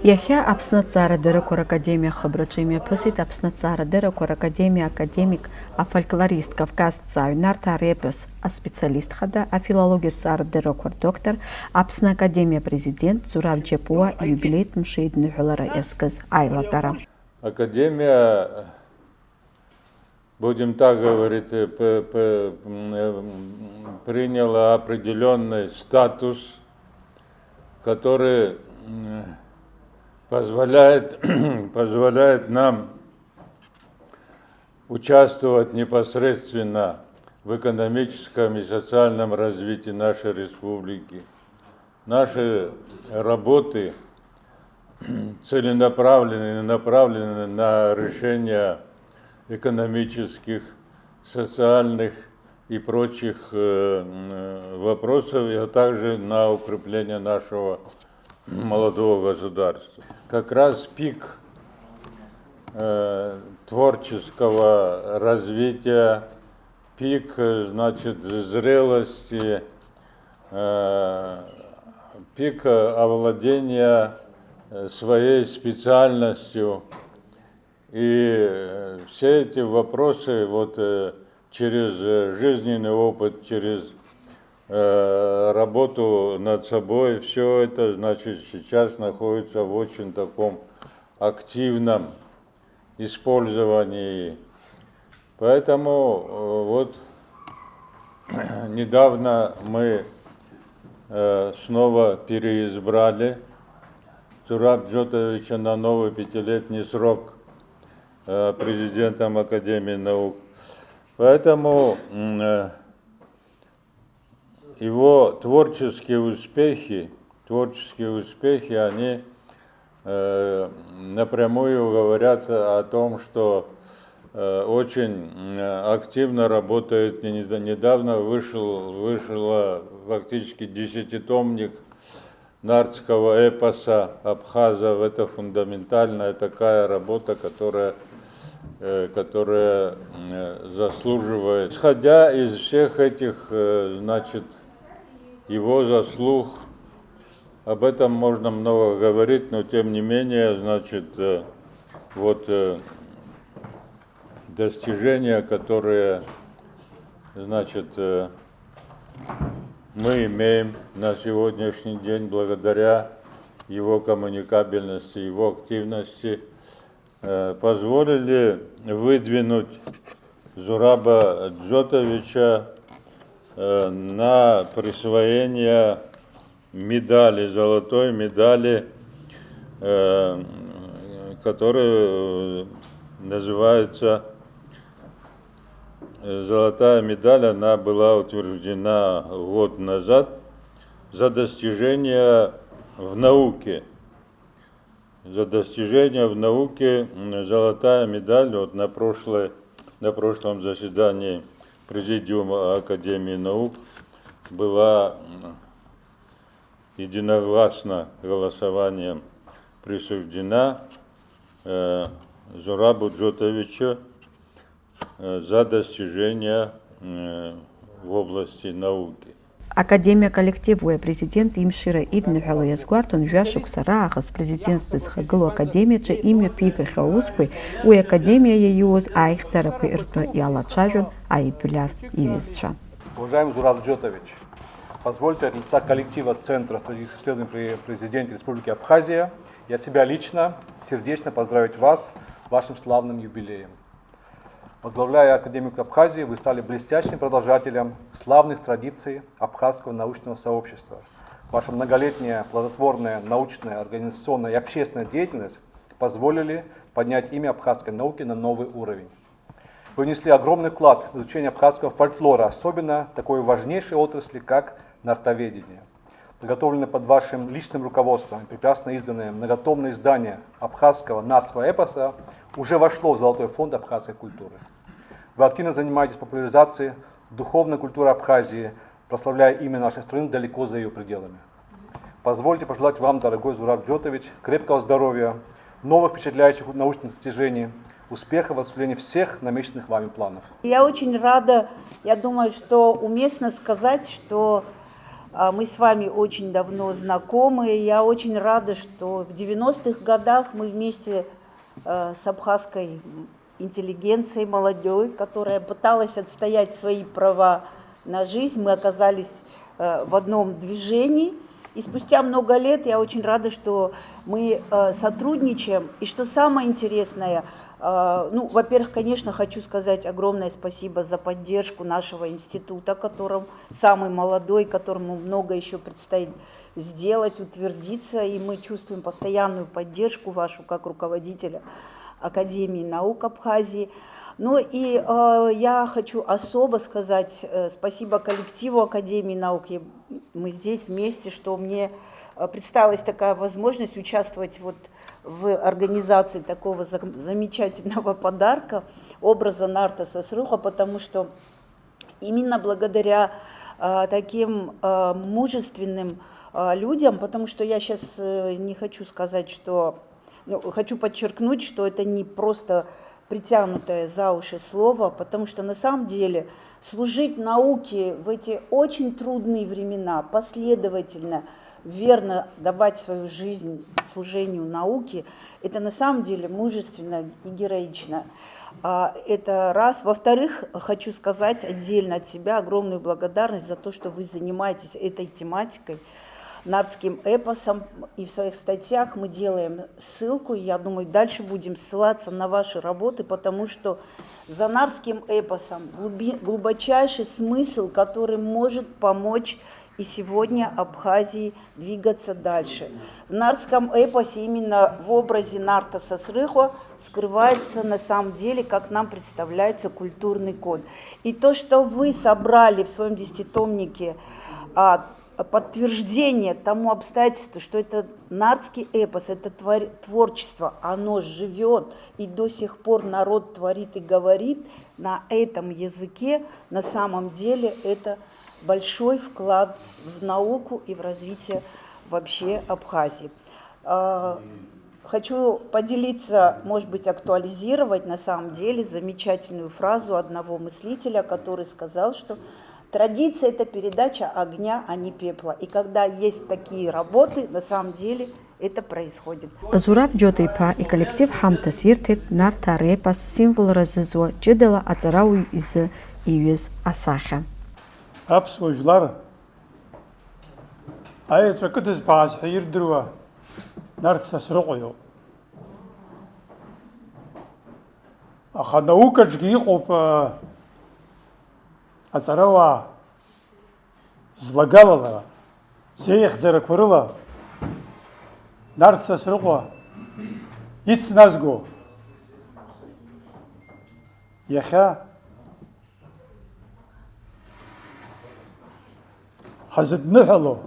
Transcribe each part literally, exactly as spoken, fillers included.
Иахьа Аԥсны Аҭҵаарадыррақәа Ракадемиа ахыбраҿы имҩаԥысит Аԥсны Аҭҵаарадыррақәа Ракадемиа академик, афольклорист, кавказҭҵааҩ, Нарҭаа репос аспециалист хада, афилологиатә ҭҵаарадыррақәа рдоктор, Аԥсны Академиа апрезидент Зураб Џьапуа ииубилеитә мшы идныҳәалара иазкыз аилатәара. Академиа, будем так говорить, э, п-, п-, м, э, м, приняла определённый статус, который, м, позволяет, позволяет нам участвовать непосредственно в экономическом и социальном развитии нашей республики. Наши работы целенаправлены, направлены на решение экономических, социальных и прочих, э, м, вопросов, а также на укрепление нашего молодого государства. Как раз пик, э, творческого развития, пик, э, значит, зрелости, э, пик, э, овладения, э, своей специальностью. И, э, все эти вопросы вот, э, через, э, жизненный опыт, через, э, работу над собой, всё это, значит, сейчас находится в очень таком активном использовании. Поэтому, э, вот недавно мы, э, снова переизбрали Зураб Джотовича на новый пятилетний срок, э, президентом Академии наук. Поэтому, м, э, его творческие успехи, творческие успехи, они, э, напрямую говорят о том, что, э, очень, м, активно работает. Не-, недавно вышел, вышла фактически десятитомник нартского эпоса абхазов. Это фундаментальная такая работа, которая, э, которая, м, э, заслуживает. Исходя из всех этих, э, значит, его заслуг, об этом можно много говорить, но тем не менее, значит, э, вот, э, достижения, которые, значит, э, мы имеем на сегодняшний день благодаря его коммуникабельности, его активности, э, позволили выдвинуть Зураба Джотовича, э, на присвоение медали, золотой медали, э, которая, э, называется, э, золотая медаль, она была утверждена год назад за достижения в науке. За достижения в науке, м, золотая медаль. Вот на прошлой, на прошлом заседании Президиума Академии наук была, м, единогласно голосованием присуждена, э, Зурабу Джотовичу, э, за достижения, э, в области науки. Академиа аколлектив уи апрезидент имшира идныҳәало иазгәарҭон жәашықәса раахыс президентс дызхагылоу академиаҿы имҩаԥигахьоу аусқәеи уи академиа иаиуз аихьӡарақәеи ртәы иалацәажәон аиубилиар иҩызцәа. Уважаемый Зураб Джотович, позвольте от лица коллектива Центра стратегических исследований при Президенте Республики Абхазия и от себя лично сердечно поздравить вас с вашим славным юбилеем. Возглавляя Академию Абхазии, вы стали блестящим продолжателем славных традиций абхазского научного сообщества. Ваша многолетняя плодотворная научная, организационная и общественная деятельность позволили поднять имя абхазской науки на новый уровень. Вы внесли огромный вклад в изучение абхазского фольклора, особенно такой важнейшей отрасли, как нартоведение. Подготовленное под вашим личным руководством и прекрасно изданное многотомное издание абхазского нартского эпоса уже вошло в золотой фонд абхазской культуры. Вы активно занимаетесь популяризацией духовной культуры Абхазии, прославляя имя нашей страны далеко за её пределами. Позвольте пожелать вам, дорогой Зураб Джотович, крепкого здоровья, новых впечатляющих научных достижений, успехов в осуществлении всех намеченных вами планов. Я очень рада, я думаю, что уместно сказать, что, э, А, мы с вами очень давно знакомы, и я очень рада, что в девяностых годах мы вместе, э, с абхазской интеллигенцией молодёй, которая пыталась отстоять свои права на жизнь, мы оказались, э, в одном движении. И спустя много лет я очень рада, что мы, э, сотрудничаем. И что самое интересное, э, ну, во-первых, конечно, хочу сказать огромное спасибо за поддержку нашего института, которым самый молодой, которому много ещё предстоит сделать, утвердиться, и мы чувствуем постоянную поддержку вашу как руководителя Академии наук Абхазии. Ну и, э, я хочу особо сказать, э, спасибо коллективу Академии наук. И мы здесь вместе, что мне, э, представилась такая возможность участвовать вот в организации такого зам-, замечательного подарка, образа Нарта Сосрыхо, потому что именно благодаря, а, таким, а, мужественным, а, людям, потому что я щас, э, не хочу сказать, что, ну, хочу подчеркнуть, что это не просто притянутое за уши слово, потому что на самом деле служить науке в эти очень трудные времена, последовательно, верно давать свою жизнь служению науке, это на самом деле мужественно и героично. А, это раз. Во-вторых, хочу сказать отдельно от себя огромную благодарность за то, что вы занимаетесь этой тематикой, нартским эпосом. И в своих статьях мы делаем ссылку. Я думаю, дальше будем ссылаться на ваши работы, потому что за нартским эпосом глуби-, глубочайший смысл, который может помочь и сегодня Абхазии двигаться дальше. В нартском эпосе, именно в образе Нарта Сосрыхо, скрывается на самом деле, как нам представляется, культурный код. И то, что вы собрали в своём десятитомнике, а, подтверждение тому обстоятельству, что это нартский эпос, это твор-, творчество, оно живёт, и до сих пор народ творит и говорит на этом языке, на самом деле это большой вклад в науку и в развитие вообще Абхазии. А, хочу поделиться, может быть, актуализировать на самом деле замечательную фразу одного мыслителя, который сказал, что традиция — это передача огня, а не пепла. И когда есть такие работы, на самом деле это происходит. Зураб Џьота-иԥа иколлектив ҳамҭас ирҭеит Нарҭаа репос символра зызуа ҷыдала аҵарауаҩ изы иҩыз асахьа. Аԥсуа жәлар аеҵәа кыдызбааз ҳәа ирдыруа Нарҭ Сасрыҟәа иоуп. Аха наукаҿгьы иҟоуп, а, аҵарауаа злагалала, зеихьӡарақәа рыла Нарҭ Сасрыҟәа ицназго, иахьа ҳазыдныҳәало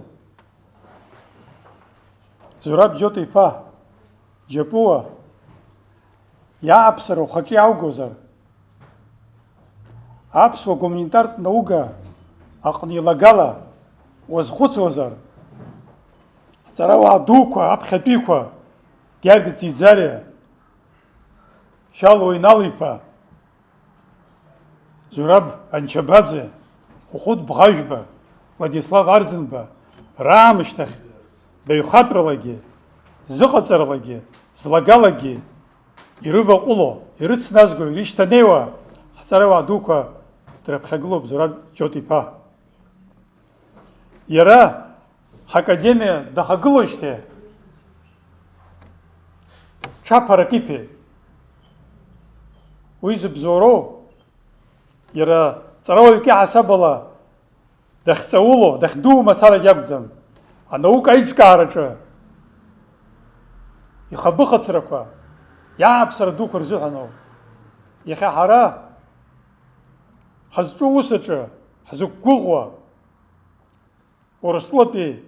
Зураб Џьота-иԥа Џьапуа иааԥсара ухаҿы иааугозар, аԥсуа гуманитартә наука аҟны илагала уазхәыцуазар, ҳҵарауаа дуқәа, аԥхьатәиқәа, Георги Циӡариа, Шьалуа Инал-иԥа, Зураб Анчабаӡе, Хәыхәыт Бӷажәба, Владислав Арӡынба раамышьҭахь баҩхатәралагьы, зыҟаҵаралагьы, злагалагьы ирываҟәыло, ирыцназго, ирышьҭанеиуа ҳҵарауаа дуқәа драԥхьагылоуп Зураб Џьота-иԥа. Иара ҳакадемиа дахагылоижьҭеи ҽаԥарак иԥеит. Уи зыбзоуроу, иара ҵарауаҩык иаҳасаб ала дахьҵауло, дахьдуу мацарагьы акәӡам. Анаука аиҿкаараҿы ихабыхацрақәа, иааԥсара дуқәа рзыҳәаноуп. Иахьа ҳара ҳазҿу усаҿы ҳзықәгәыӷуа, Урыстәылатәи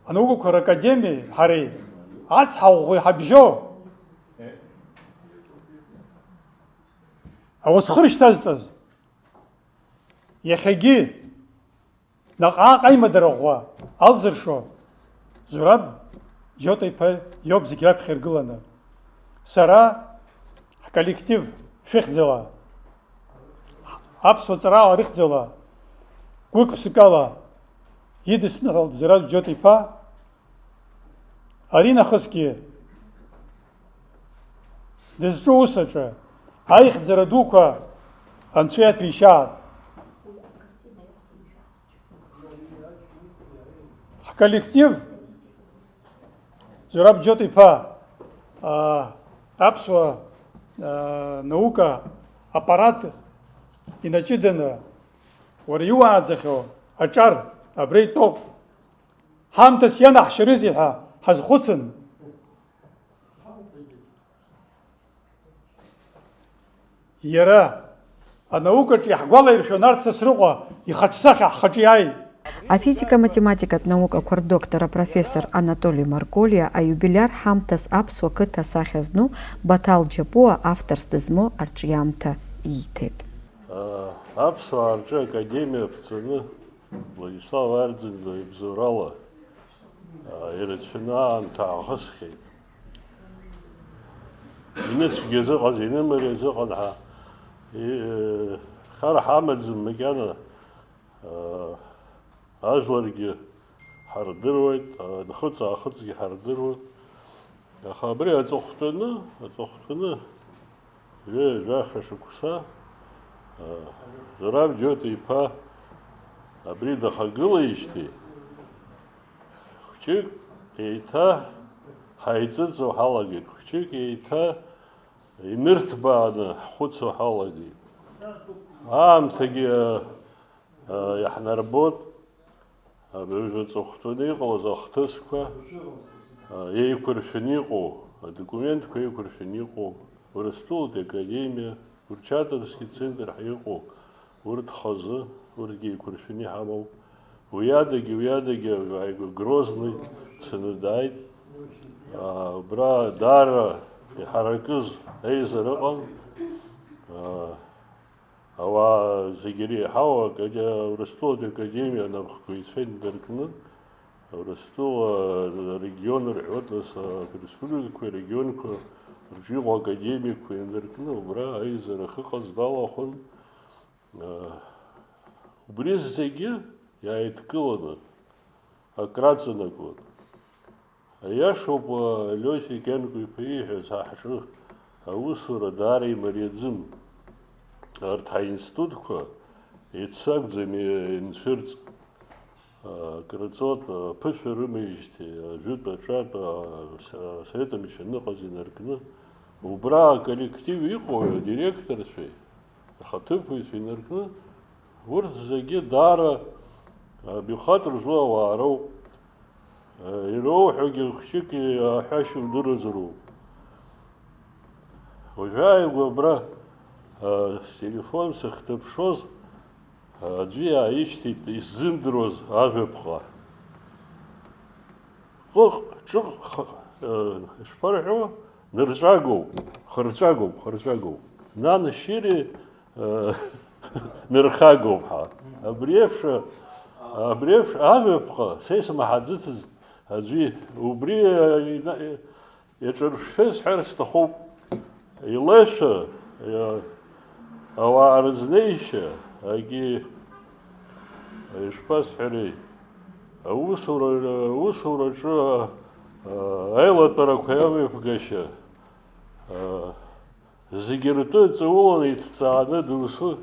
анаукақәа ракадемиеи ҳареи ацҳа ӷәӷәа иҳабжьоу ауасхыр шьҭазҵаз, иахьагьы наҟ-ааҟ аимадара ӷәӷәа алзыршо Зураб Џьота-иԥа иоуп зегь раԥхьа иргыланы. Сара ҳколлектив шәыхьӡала, аԥсуа ҵарауаа рыхьӡала, гәык-ԥсыкала идысныҳәалт Зураб Џьоҭ-иԥа, аринахысгьы дызҿу ус аҿы аихьӡара дуқәа Анцәа иаҭәеишьаат. Ҳколлектив Зураб Џьоҭ-иԥа, аа, аԥсуа, аа, наука аппарат инаҷыданы, уара иуааӡахьоу аҿар абра итәоуп. Ҳамҭас ианаҳшьарызеи ҳәа ҳазхәыцын. Иара анаукаҿы иаҳгәалаиршәон арҭ Сасрыҟәа ихаҿсахьа ҳхаҿы иааит. Афизика-математикатә наукақәа рдоктор апрофессор Анатоли Марколиа аиубилиар ҳамҭас аԥсуа қыҭа асахьа зну Баҭал Џьапуа авторс дызмоу арҿиамҭа ииҭеит. Аԥсуаа рҿы академиа ԥҵаны Владислав Арӡынба ибзоурала ирацәаны аамҭа аахысхьеит. Иныцәгьа зыҟаз, инымариа зыҟан ҳәа, и-, хара ҳамаӡам макьана, аа, ажәларгьы ҳардыруеит, аа, нхыҵ-аахыҵгьы ҳардыруеит. Аха абри аҵыхәтәаны, аҵыхәтәаны, ҩажәа шықәса, аа, Зураб Џьоҭ-иԥа абри дахагылеижьҭеи, хәҷык еиҭа ҳаиҵыҵуа ҳалагеит, хәҷык еиҭа инырҭбааны ҳхәыцуа ҳалагеит. Аамҭагьы, а, а, иаҳнарбоит, абыржәы аҵыхәтәаны иҟалаз ахҭысқәа, а, еиқәыршәаны иҟоу, адокументқәа еиқәыршәаны иҟоу, Урыстәылатәи академиа, Курчатовски центр ҳәа иҟоу, урҭ хазы, урҭгьы еиқәыршәаны иҳамоуп. Уи адагьы, уи адагьы ааигәа Грозный дцаны дааит. Аа, убра даара иҳаракыз аизара ыҟан. Аа, ауаа зегьы иреиҳау акаде-, Урыстәылатәи академиа анапхгаҩцәа инаркны, Урыстәыла арегион рҳәоит, нас, ареспубликақәеи арегионқәа рҿы иҟоу академикқәа инаркны, убра аизара ахьыҟаз далахәын. Убри зегьы иааидкыланы акраҵанакуан. Аиашоуп, Лиосик Енко-иԥа ииҳәаз, ҳа ҳҿы аусура даара имариаӡым. Арҭ ҳаинститутқәа еицакӡам инцәырҵ. Акрыҵот, аԥышәа рымеижьҭеи, ажәытә аҿатә, а, с-, асовет амчы аныҟаз инаркны, убра аколлектив иҟоу адиректорцәеи ахаҭыԥуаҩцәеи инаркны, урҭ зегьы даара, а, мҩахәасҭа рзу ауаа роуп. А, ироуҳәогьы хәҷык аҳәашьа удыруазароуп. Уажәааигәа абра, а, стелефон сахьҭаԥшуаз, Аӡәы иааишьҭит исзымдыруаз ажәаԥҟа. Ҟыҟ, ҿыҟ, х-, э, ишԥарҳәо, нырҵәагоуп, хырҵәагоуп, хырҵәагоуп. Нан шьыри, э, нырхагоуп ҳәа. Абри еиԥш, абри еиԥш ажәаԥҟа са исмаҳаӡыцызт аӡәы. Убри, э, ина-, Иаҿыршәшәа исҳәар сҭахуп, илеишәа, иа-, ауаа рызнеишьа, агьи, ишԥасҳәари, аусура, аусураҿы, а, аилатәарақәеи амҩаԥгашьа, а, зегьы ртәы ҵауланы иҭҵааны доусы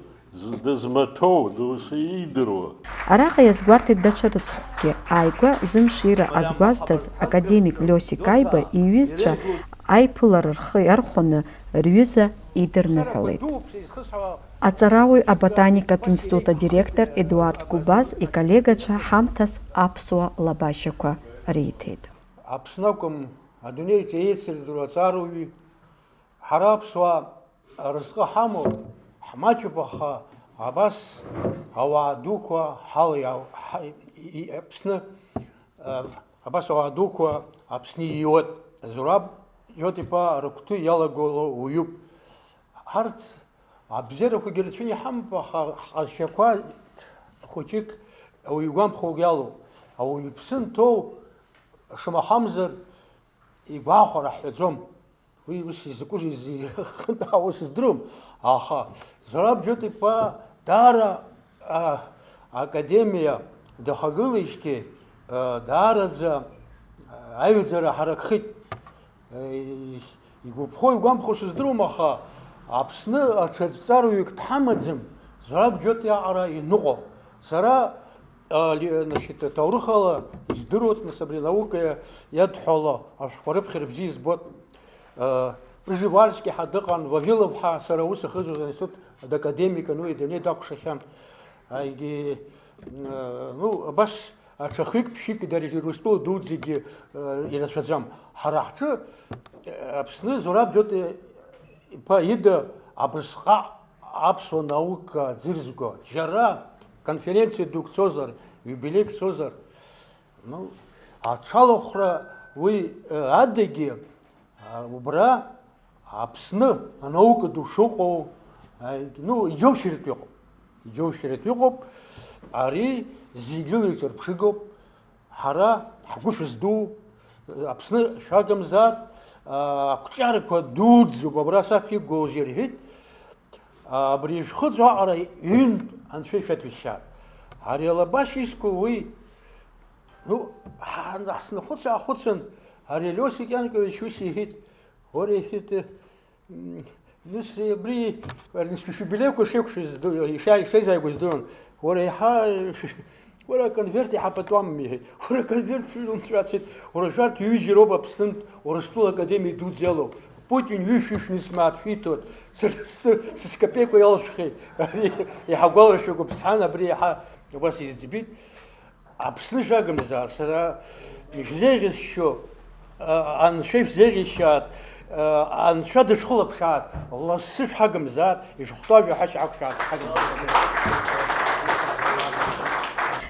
Дызмаҭәоу, доусы иидыруа. Араҟа иазгәарҭеит даҽа рыцхәгьы, ааигәа зымшира азгәазҭаз академик Лиосик Аиба иҩызцәа аиԥылара рхы иархәаны рҩыза идырныҳәалеит. Аҵарауаҩ аботаникатә институт адиректор Едуард Кубаз иколлегацәа ҳамҭас аԥсуа лабашьақәа риҭеит. Аԥсны акәым, адунеи еицырдыруа аҵарауаҩы Ҳара аԥсуаа разҟы ҳамоуп, ҳмаҷуп, аха абас ауаа дуқәа ҳалиаау-, ҳа-, и-, и-, Аԥсны, а, абас ауаа дуқәа Аԥсны ииуеит. Зураб Џьоҭ-иԥа рыгәҭы иалагало уаҩуп. Арҭ абзиарақәагьы рацәаны иҳамоуп, аха ҳҟазшьақәа хәыҷык ауаҩы игәамԥхогьы алоуп. Ауаҩы иԥсы анҭоу, шамахамзар, игәахәара ҳҳәаӡом. Уи ус изакәыз изы-, хынтә ус здырам, аха Зураб Џьоҭ-иԥа даара, а, академиа Дахагылеижьҭеи, даараӡа аҩаӡара ҳаракхеит. Игәаԥхо, игәамԥхо сыздыруам, аха Аԥсны аҽаӡәҵарҩык дҳамаӡам, Зураб Џьоҭ иаҟара иныҟәо. Сара, а, ли-, значит, ҭоурыхала издыруеит, нас, абри анаукеи иадҳәало ашәҟәқәа рыԥхьара бзиа избоит. А, Пржевальски ҳәа дыҟан, Вавилов ҳәа, сара аус ахызуаз аинститут академик, ну, идунеи дакәшахьан. Егьи, а, ну, абас Аҽа хҩык-ԥшьҩык дара Урыстәыла дуӡӡагьы, э, ирацәаӡам. Ҳара ҳҿы, э, Аԥсны Зураб Џьоҭ, э, иԥа ида абрысҟак аԥсуа наука ӡырзго, џьара конференциа дук цозар, иубилеик цозар, ну, аҽалахәра уи, э, адагьы, А, убра Аԥсны анаука ду шыҟоу, а, ну, иџьоушьартә иҟоуп. Иџьоушьартә иҟоуп. Ари зегьы рыла иҿырԥшыгоуп. Ҳара ҳгәы шәыздуу, Аԥсны шәагымзаат, а, ақәҿиарақәа дуӡӡоуп, абра саԥхьа иқәгылоузеи рҳәеит. А, абри ишәхыҵуа аҟара ҩынтә анцәа ишәаҭәеишьаат. Ари алабашьа иску уи, ну, ҳа-, ҳснахәыц-аахәыцын, ари Лиосик Ианкович ус иҳәеит, уара, иҳәеит, м, нас абри, ара, нас шәиубилеиқәа шеиқәшәаз здыруан, иша-, ишеизааигәаз здыруан. Уара, еиҳа, уара, аконверт еиҳа патуамым, иҳәеит. Уара, аконверт шәылымҵәацит, уара, шәарҭ ҩыџьа роуп Аԥснынтә Урыстәыла академиа дуӡӡа иалоу. Путин ҩышә-ҩышә нызқь мааҭ шәиҭоит. Сара сты-, сыскапеиқәа иалшәхьеит. Ари еиҳа гәаларшәагоуп, сҳәан, абри еиҳа убас изӡбеит. Аԥсны шәагымзаат, сара ишәзеиӷьасшьо, а, Анцәа ишәзеиӷьасшьаат, а, Анцәа дышәхылаԥшаат, лассы шәҳагымзаат, ишәыхәҭоу ажәа ҳәашьа ақәшәаат, шәҳагымзаат.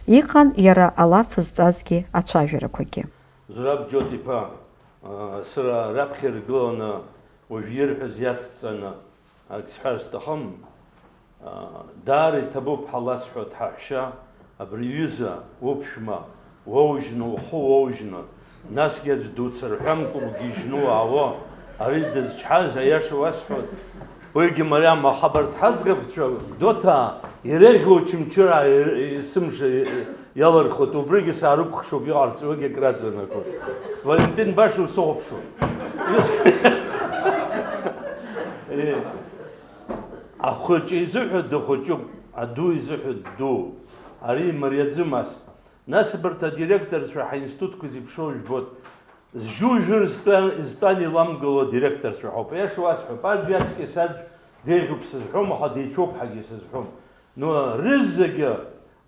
Иҟан иара алаф зҵазгьы ацәажәарақәагьы. Зураб Џьоҭ-иԥа, а, сара раԥхьа иргыланы уажә ирҳәаз иацҵаны, Ак сҳәар сҭахым, аа, даара иҭабуп ҳәа ласҳәоит ҳаҳәшьа, абри аҩыза уԥшәма уоужьны, ухы уоужьны, насгьы аӡә дуцарҳәамкәа угьежьны уаауа, ари дызчҳаз, аиаша уасҳәоит, уигьы мариам, аха абарҭ ҳаӡӷабцәа, Гәдоуҭаа, иреиӷьу Очамчыраа, ир-, есымша, Иалырхуеит, убригьы саарықәхшоуп, иҟарҵогьы акраҵанакуеит. Валентин баша усыхәаԥшуан. Э, ахәыҷы изыҳәа дыхәыҷуп, аду изыҳәа ддуу. Ари имариаӡым ас. Нас абарҭ адиректорцәа ҳаинститутқәа зеиԥшроу жәбоит. Зжьужьыр зтәа-, зтәан иламгыло адиректорцәа ҳауп. Аиаша уасҳәап, аӡә иацкьыс аӡә деиӷьуп сызҳәом, аха деицәоуп ҳәагьы сызҳәом. Ну, рызегьы,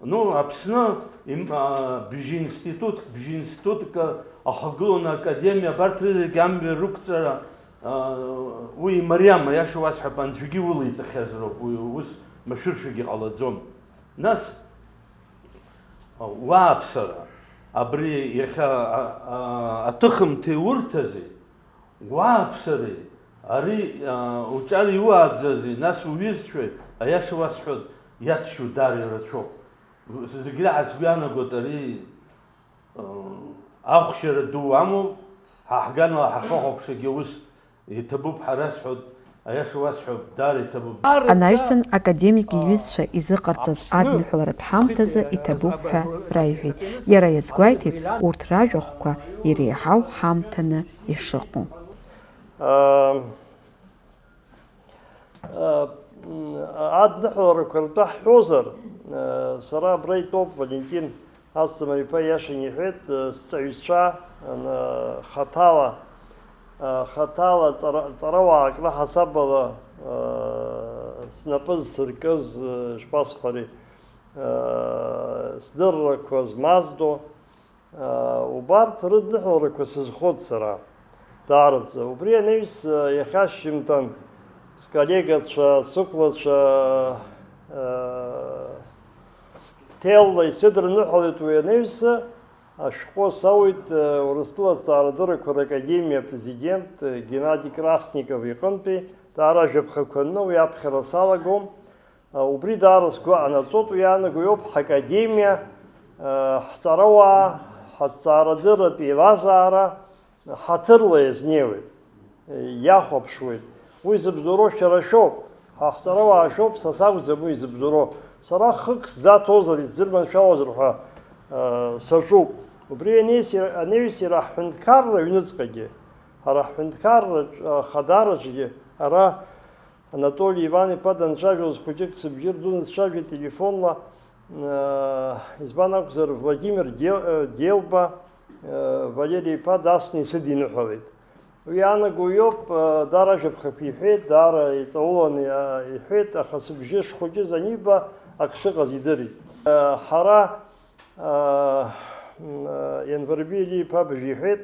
ну, Аԥсны им-, а, бжьинститут, бжьинститутк ахагыланы академиа, абарҭ рызегьы амҩа рықәҵара, а, уи имариам, аиаша уасҳәап, анцәагьы улеиҵахьазароуп, уи ус машәыршәагьы ҟалаӡом. Нас, а, уааԥсара, абри иахьа, а, а, аҭыхымҭеи урҭази, Уааԥсареи, ари, аа, уҿар иуааӡази, нас уҩызцәеи, аиаша уасҳәап, иаҭшьу даара ирацәоуп. Зегь раҳа сгәы иаанагоит, ари, аа, ахәшьара ду амоуп, ҳа ҳганала ҳахьахәаԥшуагьы ус иҭабуп ҳәа расҳәоит, аиаша уасҳәап, даара иҭабуп. Анаҩсан академик иҩызцәа изыҟарҵаз адныҳәаларатә ҳамҭазы иҭабуп ҳәа раиҳәеит. Иара иазгәеиҭеит, урҭ ражәахәқәа иреиҳау ҳамҭаны ишыҟоу. Адныҳәаларақәа ртәы ҳҳәозар, сара абра итәоуп, Валентин Асҭамыр-иԥа иашан иҳәеит, сҵаҩцәа, хаҭала, хаҭала ҵара-, ҵарауаа акны ҳасабала, снапы зсыркыз, шԥасҳәари, сдыррақәа змаздо, Убарҭ рыдныҳәаларақәа сызхоит сара, даараӡа. Убри анаҩс, иахьа ашьжьымҭан сколлегацәа, сықәлацәа, Ҭелла исыдырныҳәалеит уи анаҩс, ашәҟәы сауит, Урыстәыла Азҵаарадыррақәа ракадемиа апрезидент Геннади Красников иҟынтәи, даара ажәаԥхақәа анны уи аԥхьара салагом. Убри даара сгәы анаҵоит, уи иаанаго иоуп ҳакадемиа, ҳҵарауаа, ҳазҵаарадырратә еилазаара ҳаҭырла иазнеиуеит, иахәаԥшуеит. Уи зыбзоуроу шәара шәоуп, ҳахҵарауаа шәоуп, са сакәӡам уи зыбзоуроу. Сара хык сзаҭозар, исзырманшәалозар ҳәа саҿуп. Убри анеис-, анаҩс иара ҳҳәынҭқарра аҩныҵҟагьы, ҳара ҳҳәынҭқарра хадараҿгьы ара Анатоли Иван-иԥа данцәажәоз хәыҷык сыбжьы рдуны дцәажәеит телефонла, избан акәзар, Владимир Дел-, Делба, Валери-иԥа дасны исыдиныҳәалеит. Уи иаанаго иоуп, даара ажәаԥхақәа иҳәеит, даара иҵауланы иҳәеит, аха сыбжьы шхәыҷыз аниба, ак шыҟаз идырит. Ҳара Ианварби Елиа-иԥа абыржә иҳәеит,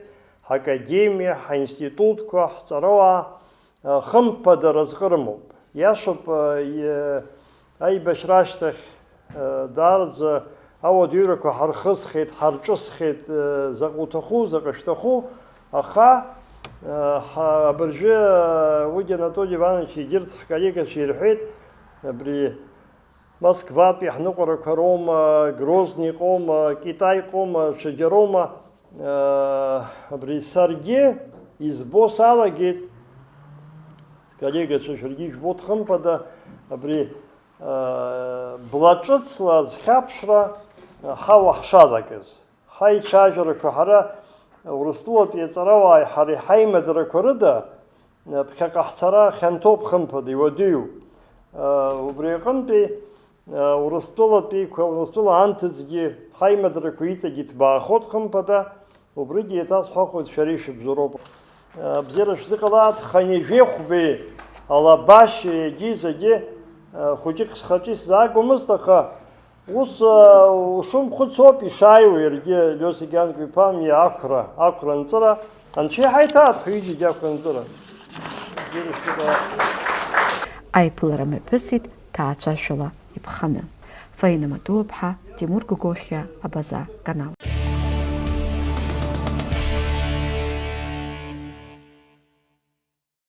ҳакадемиа, ҳаинститутқәа, ҳҵарауаа, хымԥада разҟы рымоуп. Иашоуп, аибашьра ашьҭахь даараӡа ауадаҩрақәа ҳархысхьеит, ҳарҿысхьеит, заҟа уҭаху, заҟа шәҭаху, аха абыржәы уигьы Анатоли Иванович егьырҭ ҳколлегацәа ирҳәеит, абри Москватәи ҳныҟәарақәа роума, Грозниҟоума, Китаиҟоума, ҽаџьароума, абри саргьы избо салагеит, коллегацәа шәаргьы ижәбоит хымԥада, абри бла ҿыцла азхьаԥшра ҳауа ҳшалагаз. Ҳаицәажәарақәа ҳара Урыстәылатәи аҵарауааи ҳареи ҳаимадарақәа рыда ԥхьаҟа ҳцара хьанҭоуп, хымԥада, иуадаҩуп. Убри аҟынтәи Урыстәылатәиқәа, Урыстәыла анҭыҵгьы ҳаимадарақәа иҵегьы иҭбаахоит, хымԥада, убригьы еиҭасҳәахуеит, шәара ишәыбзоуроуп. Абзиара шәзыҟалааит, Ханижәихәбеи, Алабашьеи, егьи зегьы хәыҷык схаҿы исзаагомызт, аха Ус, ушымхәыцуа ауп ишааиуа иаргьы, Лиосик Ианкәа-иԥа, миа ақәра, ақәра анҵыра, анцәа иҳаиҭааит ҳҩыџьагьы ақәра анҵыра. Аиԥылара мҩаԥысит ҭаацәашәала иԥханы. Фаина Матуаԥҳа, Тимур Гогохиа, Абаза канал.